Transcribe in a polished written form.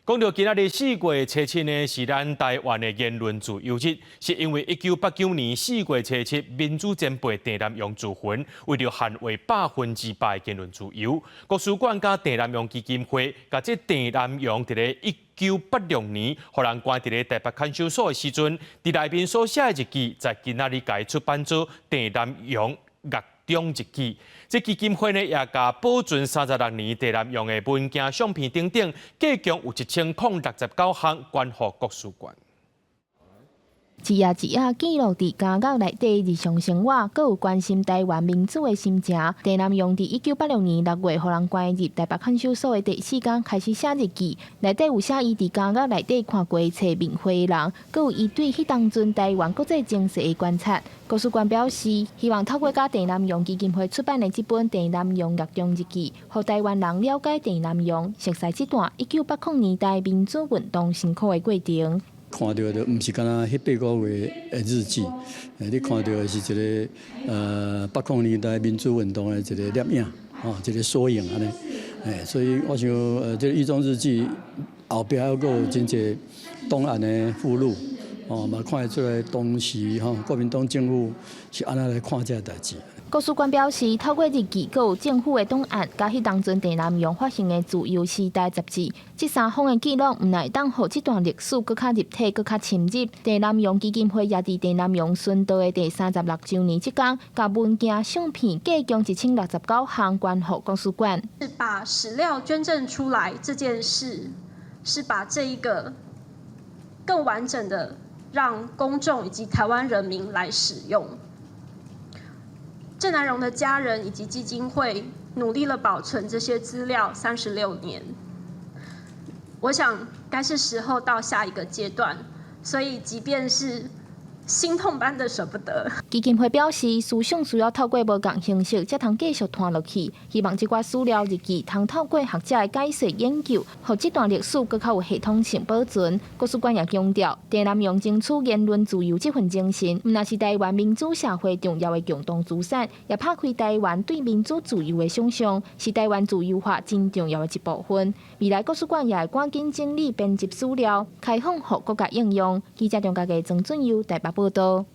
講到今仔日4月初7呢，是咱台灣的言論自由日，是因為1989年4月初7，民主前輩鄭南榕自焚，為著捍衛100%的言論自由，國史館佮鄭南榕基金會，共這鄭南榕佇咧1986年，予人關佇咧台北看守所的時陣，佇內面所寫的日記，在今仔日共出版做《鄭南榕獄中日記》。這基金會呢，也共保存36年鄭南榕的文件、相片等等，計共有1069項捐予國史館。一頁一頁記錄佇監獄內底日常生活，閣有關心台灣民主的心情。鄭南榕佇1986年6月，予人關入台北看守所的第四工開始寫日記，內底有寫伊佇監獄內底看過冊面灰的人，閣有伊對彼當陣台灣國際情勢的觀察。國史館表示，希望透過佮鄭南榕基金會出版的這本《鄭南榕獄中日記》，予台灣人了解鄭南榕，熟似這段1980年代民主運動辛苦的過程。看著的毋是干焦彼8個月的日記，你看著的是一个80年代民主運動的一个掠影，吼，一个縮影按呢，所以我想，這个獄中日記後壁猶閣有真濟檔案的附錄，哦，嘛看會出來當時吼國民黨政府是按怎來看這个代誌。國史館表示，透過日記、閣有政府的檔案，佮彼當陣鄭南榕發行的《自由時代》雜誌，這三方的記錄，毋但會當予這段歷史閣較立體、閣較深入。鄭南榕基金會也佇鄭南榕殉道的第36週年這工，共文件、相片計共1069項捐予國史館。把史料捐贈出來這件事，是把這一個更完整的讓公眾以及台灣人民來使用。鄭南榕的家人以及基金會努力了保存這些資料36年，我想該是時候到下一個階段，所以即便是心痛般的捨不得。基金會表示，思想需要透過無仝形式，才通繼續傳落去。希望這寡史料日記通透過學者的解說研究，予這段歷史閣較有系統性保存。國史館也強調，鄭南榕爭取言論自由這份精神，毋但是台灣民主社會重要的共同資產，也拍開台灣對民主自由的想像，是台灣自由化真重要的一部分。未來國史館也會趕緊整理編輯史料，開放予各界應用。記者張家傑、曾俊佑台北報道。